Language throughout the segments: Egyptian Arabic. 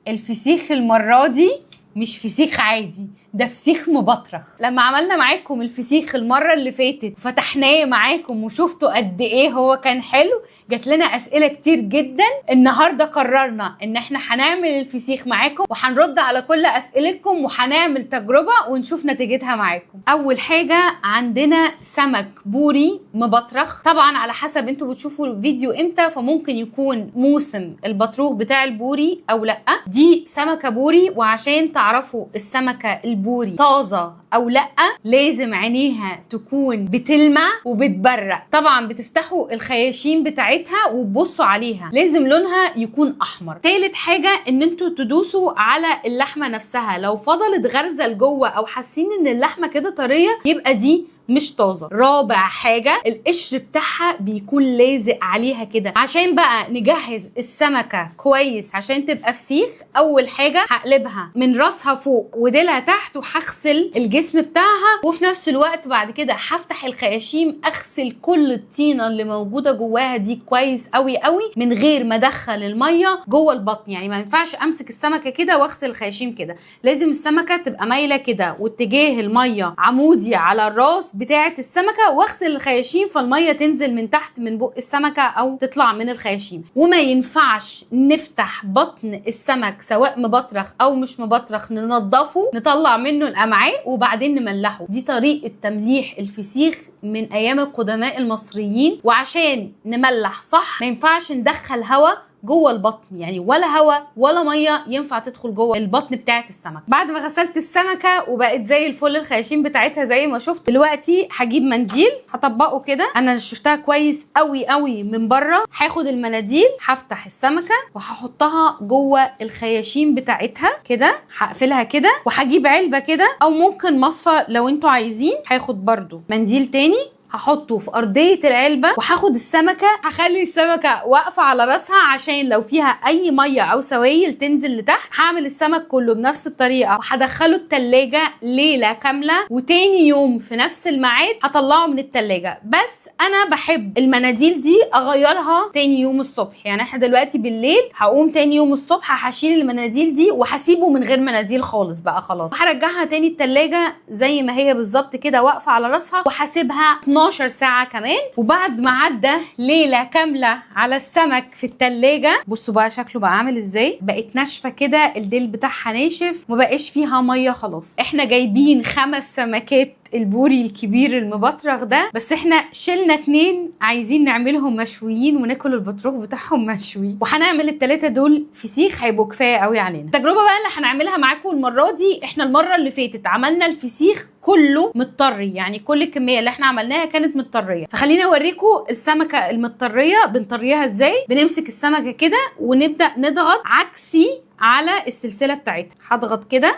الفسيخ المرة دي مش فسيخ عادي، ده فسيخ مبطرخ. لما عملنا معاكم الفسيخ المرة اللي فاتت فتحناه معاكم وشفتوا قد ايه هو كان حلو، جات لنا اسئلة كتير جدا. النهاردة قررنا ان احنا هنعمل الفسيخ معاكم وهنرد على كل اسئلتكم وهنعمل تجربة ونشوف نتيجتها معاكم. اول حاجة عندنا سمك بوري مبطرخ. طبعا على حسب انتوا بتشوفوا الفيديو امتى، فممكن يكون موسم البطروخ بتاع البوري او لا. دي سمكة بوري، وعشان تعرفوا السمكة البوري طازة او لا لازم عينيها تكون بتلمع وبتبرق. طبعا بتفتحوا الخياشيم بتاعتها وتبصوا عليها، لازم لونها يكون احمر. تالت حاجة ان انتوا تدوسوا على اللحمة نفسها، لو فضلت غرزة لجوه او حاسين ان اللحمة كده طرية يبقى دي مش طازة. رابع حاجة القشر بتاعها بيكون لازق عليها كده. عشان بقى نجهز السمكة كويس عشان تبقى فسيخ، اول حاجة هقلبها من راسها فوق وديلها تحت وهغسل الجسم بتاعها، وفي نفس الوقت بعد كده هفتح الخياشيم اغسل كل الطينه اللي موجودة جواها دي كويس قوي قوي من غير ما ادخل المية جوه البطن. يعني ما ينفعش امسك السمكة كده واغسل الخياشيم كده، لازم السمكة تبقى مايلة كده واتجاه المية عمودي على الراس بتاعه السمكة، واغسل الخياشيم فالميه تنزل من تحت من بق السمكة او تطلع من الخياشيم. وما ينفعش نفتح بطن السمك سواء مبطرخ او مش مبطرخ، ننضفه نطلع منه الامعاء وبعدين نملحه. دي طريقه تمليح الفسيخ من ايام القدماء المصريين. وعشان نملح صح ما ينفعش ندخل هواء جوه البطن، يعني ولا هواء ولا مية ينفع تدخل جوه البطن بتاعه السمك. بعد ما غسلت السمكة وبقت زي الفل الخياشيم بتاعتها زي ما شفت، دلوقتي هجيب منديل هطبقه كده. انا شفتها كويس قوي قوي من بره. هاخد المناديل هفتح السمكة وهحطها جوه الخياشيم بتاعتها كده، هقفلها كده، وهجيب علبة كده او ممكن مصفى لو انتوا عايزين. هاخد برده منديل تاني هحطه في ارضية العلبة، وهاخد السمكة هخلي السمكة واقفة على راسها عشان لو فيها اي مية او سوائل تنزل لتحت. هعمل السمك كله بنفس الطريقة وهدخله التلاجة ليلة كاملة، وتاني يوم في نفس الميعاد هطلعه من التلاجة. بس انا بحب المناديل دي اغيرها تاني يوم الصبح، يعني احنا دلوقتي بالليل هقوم تاني يوم الصبح هشيل المناديل دي وهسيبه من غير مناديل خالص بقى خلاص. هرجعها تاني التلاجة زي ما هي بالظبط كده واقفة على راسها، وهسيبها 12 ساعة كمان. وبعد ما عدى ليلة كاملة على السمك في التلاجة، بصوا بقى شكله بقى عامل ازاي، بقت ناشفة كده، الديل بتاعها ناشف، ما بقاش فيها مية خلاص. احنا جايبين 5 سمكات البوري الكبير المبطرخ ده، بس احنا شلنا 2 عايزين نعملهم مشويين وناكل البطروخ بتاعهم مشوي، وهنعمل ال3 دول فسيخ هيبقوا كفاية قوي علينا. التجربة بقى اللي هنعملها معاكم المرة دي، احنا المرة اللي فاتت عملنا الفسيخ كله متطري، يعني كل الكمية اللي احنا عملناها كانت متطريه. فخلينا اوريكم السمكة المتطريه بنطريها ازاي. بنمسك السمكة كده ونبدا نضغط عكسي على السلسلة بتاعتها. هضغط كده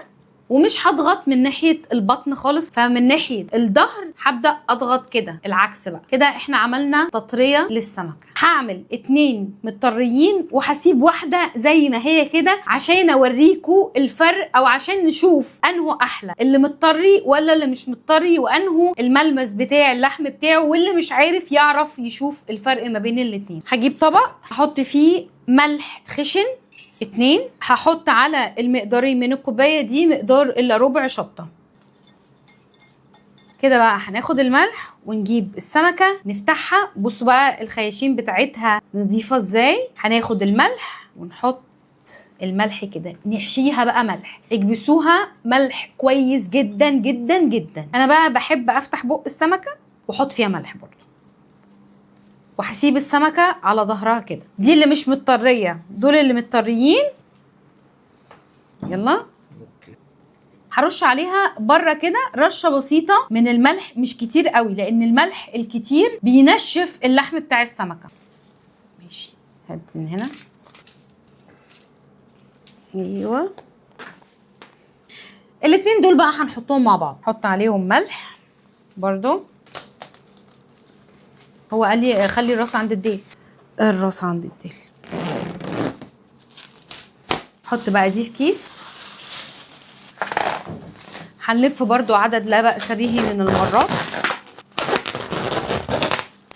ومش هضغط من ناحية البطن خالص، فمن ناحية الظهر هبدا اضغط كده العكس بقى كده. احنا عملنا تطريه للسمكه. هعمل 2 متطريين وهسيب واحدة زي ما هي كده عشان اوريكم الفرق، او عشان نشوف انه احلى اللي متطري ولا اللي مش متطري، وانه الملمس بتاع اللحم بتاعه، واللي مش عارف يعرف يشوف الفرق ما بين الاتنين. هجيب طبق هحط فيه ملح خشن 2، هحط على المقدارين من الكوباية دي مقدار الا ربع شطه كده. بقى هناخد الملح ونجيب السمكة نفتحها. بصوا بقى الخياشيم بتاعتها نظيفة ازاي. هناخد الملح ونحط الملح كده، نحشيها بقى ملح، اكبسوها ملح كويس جدا جدا جدا. انا بقى بحب افتح بق السمكة واحط فيها ملح برضو، وهسيب السمكة على ظهرها كده. دي اللي مش متطرية، دول اللي متطريين. يلا هرش عليها بره كده رشة بسيطة من الملح، مش كتير قوي لان الملح الكتير بينشف اللحم بتاع السمكة. ماشي، هات من هنا. ايوه، الاتنين دول بقى هنحطهم مع بعض. حط عليهم ملح برضو. هو قال لي خلي الراس عند الديل، الراس عند الديل. حط بقى دي في كيس. هنلف برضو عدد لا بأس به من المرات.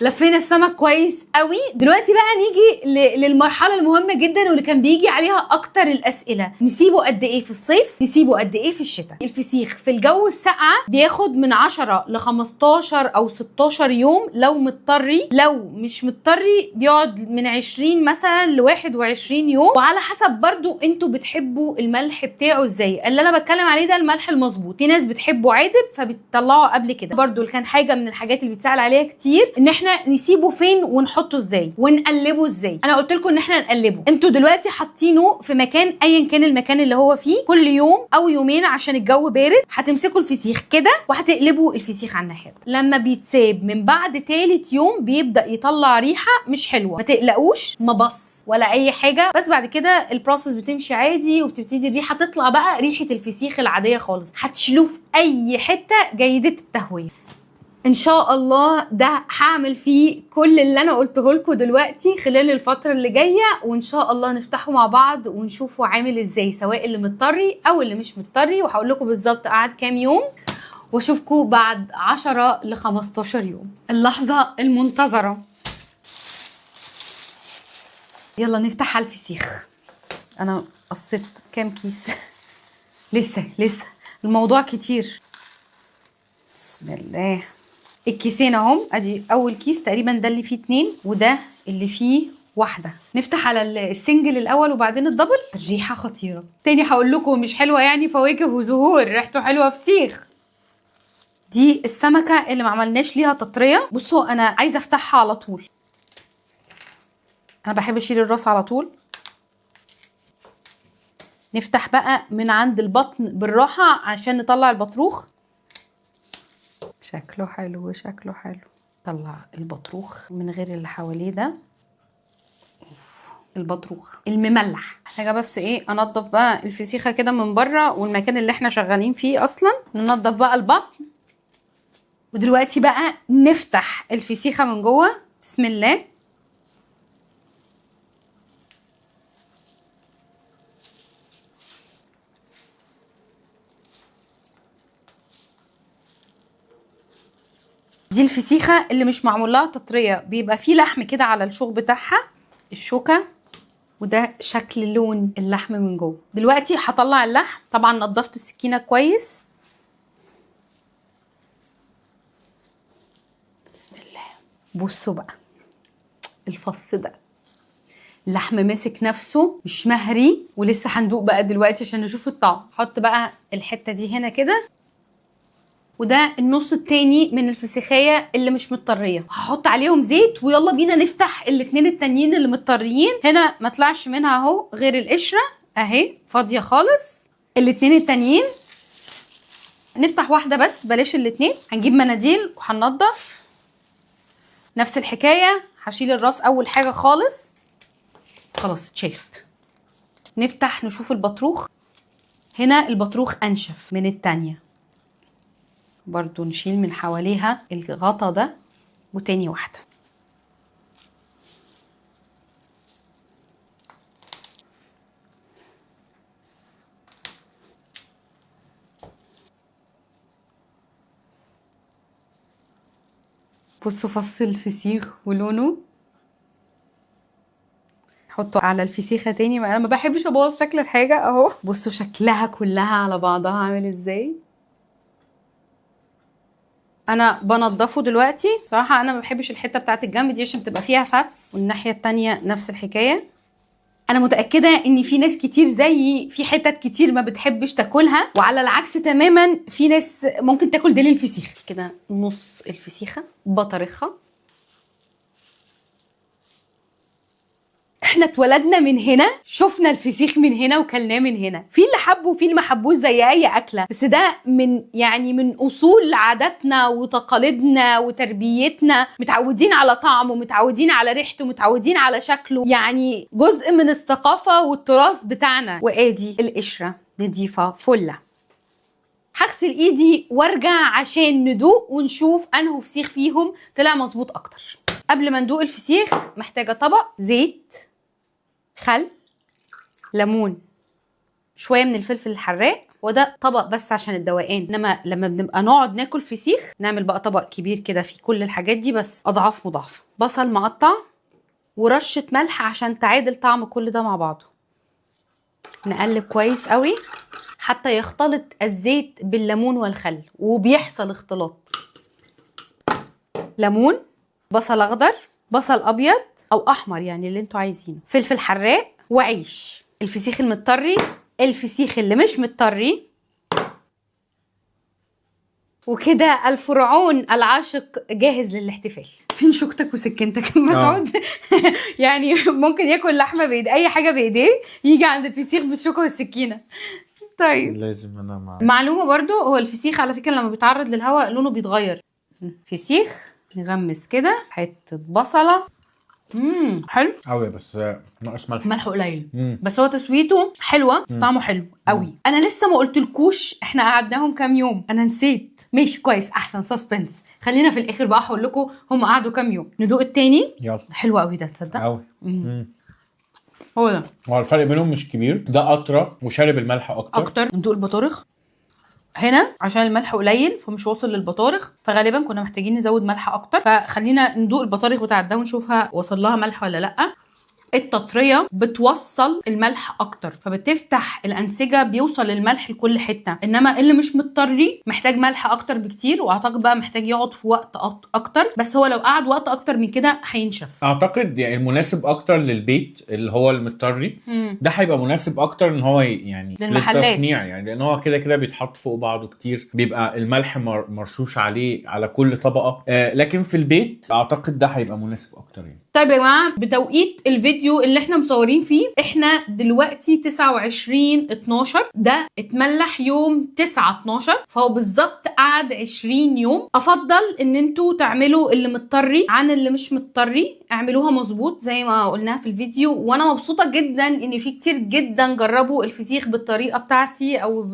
لفينا السمك كويس قوي. دلوقتي بقى نيجي للمرحلة المهمة جدا واللي كان بيجي عليها اكتر الاسئلة، نسيبه قد ايه في الصيف، نسيبه قد ايه في الشتاء. الفسيخ في الجو الساقعه بياخد من 10 ل 15 او 16 يوم لو مضطري، لو مش مضطري بيقعد من 20 مثلا ل 21 يوم، وعلى حسب برضو انتوا بتحبوا الملح بتاعه ازاي. اللي انا بتكلم عليه ده الملح المظبوط، في ناس بتحبه عادب فبتطلعه قبل كده. برضو اللي كان حاجة من الحاجات اللي بيتسال عليها كتير ان احنا نسيبه فين ونحطه ازاي ونقلبه ازاي. انا قلت لكم ان احنا نقلبه، انتوا دلوقتي حاطينه في مكان ايا كان المكان اللي هو فيه كل يوم او يومين عشان الجو بارد، هتمسكوا الفسيخ كده وهتقلبوا الفسيخ على الناحية. لما بيتساب من بعد تالت يوم بيبدا يطلع ريحه مش حلوة، ما تقلقوش ما بص ولا اي حاجة، بس بعد كده ال process بتمشي عادي وبتبتدي الريحة تطلع بقى ريحه الفسيخ العادية خالص. هتشيلوه في اي حتة جيدة التهويه. ان شاء الله ده هعمل فيه كل اللي انا قلته لكم دلوقتي خلال الفترة اللي جاية، وان شاء الله نفتحه مع بعض ونشوفه عامل ازاي، سواء اللي متطري او اللي مش متطري، وهقول لكم بالظبط قعد كام يوم، واشوفكم بعد 10 ل 15 يوم. اللحظة المنتظره، يلا نفتح على الفسيخ. انا قصيت كام كيس؟ لسه الموضوع كتير. بسم الله. الكيسين اهم، ادي اول كيس تقريبا ده اللي فيه 2 وده اللي فيه 1. نفتح على ال single الاول وبعدين ال double. الريحة خطيرة. تاني هقول لكم مش حلوة يعني فواكه وزهور، ريحته حلوة فسيخ. دي السمكة اللي ما عملناش ليها تطريه. بصوا انا عايزه افتحها على طول، انا بحب اشيل الراس على طول. نفتح بقى من عند البطن بالراحة عشان نطلع البطروخ. شكله حلو، شكله حلو. طلع البطروخ من غير اللي حواليه ده، البطروخ المملح. محتاجه بس ايه، انضف بقى الفسيخه كده من بره والمكان اللي احنا شغالين فيه اصلا. ننضف بقى البطن. ودلوقتي بقى نفتح الفسيخه من جوه. بسم الله. دي الفسيخه اللي مش معمول لها تطريه، بيبقى فيه لحم كده على الشوك بتاعها، الشوكة، وده شكل لون اللحم من جوه. دلوقتي هطلع اللحم. طبعا نضفت السكينة كويس. بسم الله. بصوا بقى الفص ده، اللحم ماسك نفسه مش مهري، ولسه هندوق بقى دلوقتي عشان نشوف الطعم. حط بقى الحتة دي هنا كده، وده النص التاني من الفسيخية اللي مش متطرية. هحط عليهم زيت ويلا بينا نفتح الاتنين التانيين اللي متطريين. هنا ما طلعش منها اهو غير القشرة اهي فاضية خالص. الاتنين التانيين نفتح واحدة بس، بلاش الاتنين. هنجيب مناديل وهننضف نفس الحكاية. هشيل الراس اول حاجة خالص، خلاص اتشالت. نفتح نشوف البطروخ. هنا البطروخ انشف من التانية، برضو نشيل من حواليها الغطا ده. وتاني واحدة. بصوا فص الفسيخ ولونه. حطه على الفسيخة تاني، ما انا ما بحبش ابوظ شكل الحاجة اهو. بصوا شكلها كلها على بعضها عامل ازاي. انا بنضفه دلوقتي. صراحة انا ما بحبش الحتة بتاعت الجنب دي عشان بتبقى فيها فاتس، والناحية التانية نفس الحكاية. انا متأكدة ان في ناس كتير زيي في حتت كتير ما بتحبش تاكلها، وعلى العكس تماما في ناس ممكن تاكل ديل الفسيخ كده. نص الفسيخة بطرخها. احنا اتولدنا من هنا، شفنا الفسيخ من هنا وكلناه من هنا. في اللي حبه وفي اللي ما حبوش زي اي اكله، بس ده من يعني من اصول عاداتنا وتقاليدنا وتربيتنا. متعودين على طعمه، متعودين على ريحته، متعودين على شكله، يعني جزء من الثقافة والتراث بتاعنا. وادي القشرة نضيفه فله. هغسل ايدي وارجع عشان ندوق ونشوف انه فسيخ فيهم طلع مظبوط اكتر. قبل ما ندوق الفسيخ محتاجه طبق زيت، خل، ليمون، شوية من الفلفل الحراق. وده طبق بس عشان الدوقان، انما لما بنبقى نقعد ناكل فسيخ نعمل بقى طبق كبير كده فيه كل الحاجات دي بس اضعاف مضاعفه. بصل مقطع ورشه ملح عشان تعادل طعم كل ده مع بعضه. نقلب كويس قوي حتى يختلط الزيت بالليمون والخل، وبيحصل اختلاط. ليمون، بصل اخضر، بصل ابيض او احمر يعني اللي انتوا عايزينه، فلفل حراق، وعيش. الفسيخ المتطري، الفسيخ اللي مش متطري. وكده الفرعون العاشق جاهز للاحتفال. فين شوكتك وسكينتك؟ مسعود يعني ممكن ياكل لحمه بايد، اي حاجة بايديه، يجي عند الفسيخ بالشوكة والسكينة. طيب لازم انا مع معلومة برضو، هو الفسيخ على فكرة لما بيتعرض للهواء لونه بيتغير. فسيخ نغمس كده حتة بصله. حلو قوي بس ناقص ملح. ملحة قليل. بس هو تسويته حلوة، بس طعمه حلو قوي. انا لسه ما قلتلكوش احنا قعدناهم كام يوم، انا نسيت. ماشي كويس، احسن suspense. خلينا في الاخر بقى هقول لكم هم قعدوا كام يوم. ندوق التاني. يلا. حلو قوي ده، تصدق؟ قوي. هو ده. هو الفرق بينهم مش كبير، ده اطرى وشارب الملح اكتر. اكتر. ندوق البطارخ هنا عشان الملح قليل فمش واصل للبطارخ، فغالبا كنا محتاجين نزود ملح اكتر، فخلينا ندوق البطارخ بتاعت ده ونشوفها وصل لها ملح ولا لا. التطريه بتوصل الملح اكتر، فبتفتح الانسجة، بيوصل الملح لكل حتة. انما اللي مش متطري محتاج ملح اكتر بكتير، واعتقد بقى محتاج يقعد في وقت اكتر، بس هو لو قعد وقت اكتر من كده هينشف. اعتقد يعني المناسب اكتر للبيت اللي هو المتطري. ده هيبقى مناسب اكتر ان هو يعني للمحلات. للتصنيع يعني، لان هو كده كده بيتحط فوق بعضه كتير، بيبقى الملح مرشوش عليه على كل طبقه. لكن في البيت اعتقد ده هيبقى مناسب اكتر يعني. طيب يا جماعة، بتوقيت الفيديو اللي احنا مصورين فيه احنا دلوقتي 29/12، ده اتملح يوم 9/12، فهو بالظبط قعد 20 يوم. افضل ان انتوا تعملوا اللي متطري عن اللي مش متطري، اعملوها مظبوط زي ما قلناها في الفيديو. وانا مبسوطة جدا ان في كتير جدا جربوا الفسيخ بالطريقة بتاعتي او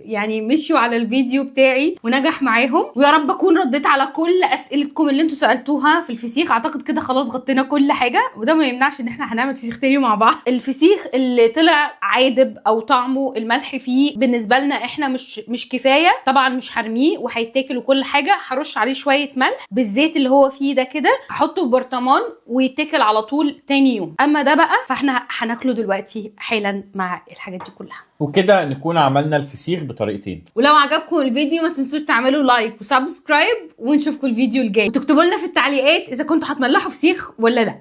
يعني مشيوا على الفيديو بتاعي ونجح معاهم. ويا رب اكون رديت على كل اسئلتكم اللي انتوا سالتوها في الفسيخ. اعتقد كده خلاص غطينا كل حاجة، وده ما يمنعش ان احنا هنعمل فسيخ تاني مع بعض. الفسيخ اللي طلع عادب او طعمه الملح فيه بالنسبة لنا احنا مش كفاية، طبعا مش هرميه وهيتاكل وكل حاجة، هرش عليه شوية ملح بالزيت اللي هو فيه ده كده، هحطه في برطمان ويتاكل على طول تاني يوم. اما ده بقى فاحنا هناكله دلوقتي حالا مع الحاجات دي كلها. وكده نكون عملنا الفسيخ بطريقتين. ولو عجبكم الفيديو ما تنسوش تعملوا like و subscribe، ونشوفكم الفيديو الجاي، وتكتبوا لنا في التعليقات اذا كنتوا هتملحوا فسيخ ولا لا.